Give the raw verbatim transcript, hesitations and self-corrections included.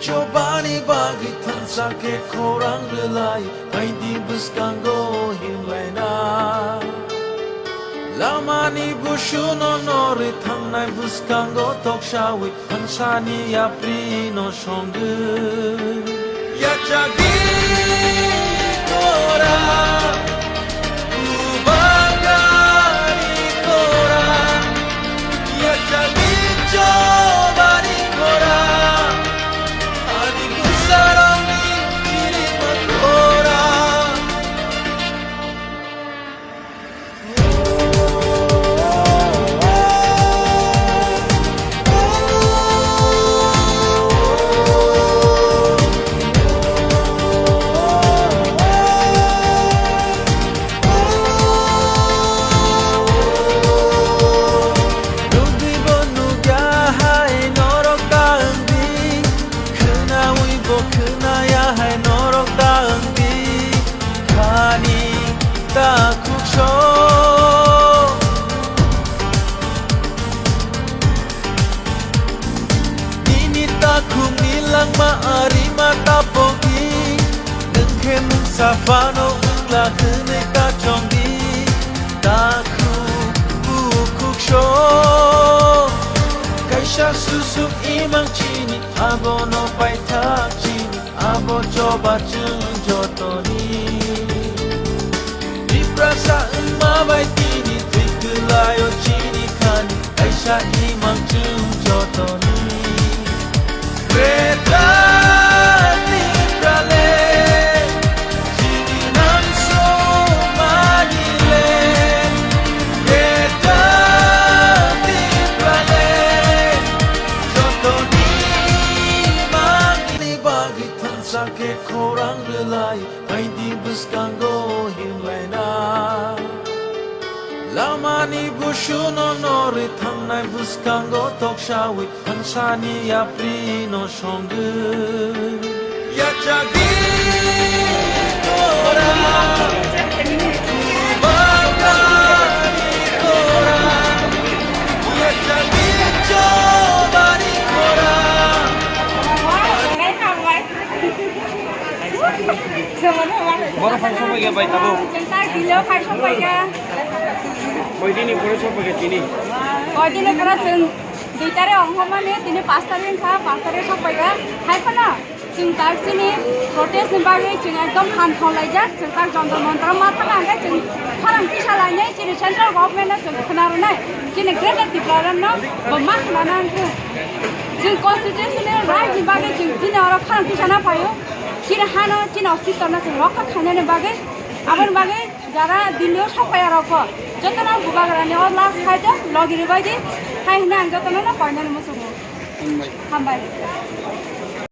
Chobani bagwi thansa khe khorang rwlai, aidi bwskango himlaina. Lamani busuno norwi thangnai bwskango toksawi, thansani yaprino songwi. Yachagwi khorang, kubagari khorang, yachagwi chobani khorang, ani bwsarokni chirima khorang. Nugwibo nugya hai norok ta wngdi, khwnawibo khwnaya hai norok ta wngdi, khani ta khukso. Nini takhukni langma arima ta pokdi, nwng khe mungsa phano wngla hwnwi ta chongdi. Takhuk bukhuk so kaisa susuk imang chini, abono paithak chini. Abo choba chwng jotoni. Tiprasa wngma bai tini twi kwlaio chini khani, kaisa imang chwng jotoni. Greater Tipraland, chini nang sumani land. Greater Tipraland, jotoni mangni bagwi thansa khe khorang rwlai, aidi bwskango himlaina. Lamani busuno norwi thangnai bwskango toksawi, thansani yaprino songwi. Yachagwi khorang, kubagari khorang, yachagwi chobani khorang. Boro phai sokphaikha bai tabuk. Chwng tai dilo phai sokphaikha. Koidini pore sokphaikha tini? Koidini pore chwng dui tarik ongkhormani, tini panch tarik wngkha, panch tarik sokphaikha. Hai phano chwng tak chini protest ni bagwi chwng ekdom phan thong laijak, chwng tak Jantar Mantar ma thangna hwnkhe chwng khorang tisa lainai. Chini central government no chwng khwna rwnai, chini Greater Tipraland no bo ma khwna nang khe. Chwng constitutional right ni bagwi chwng chini oro khorang tisana phaio. Chini hano, chini ostitto no chwng rokha khainani bagwi, aboni bagwi jara Delhi o sokphai rok bo jotono bubagra ni o last fight o logi rwbai di, hai hwnwi ang jotono no koinani muchungo. Hambai. Hambai.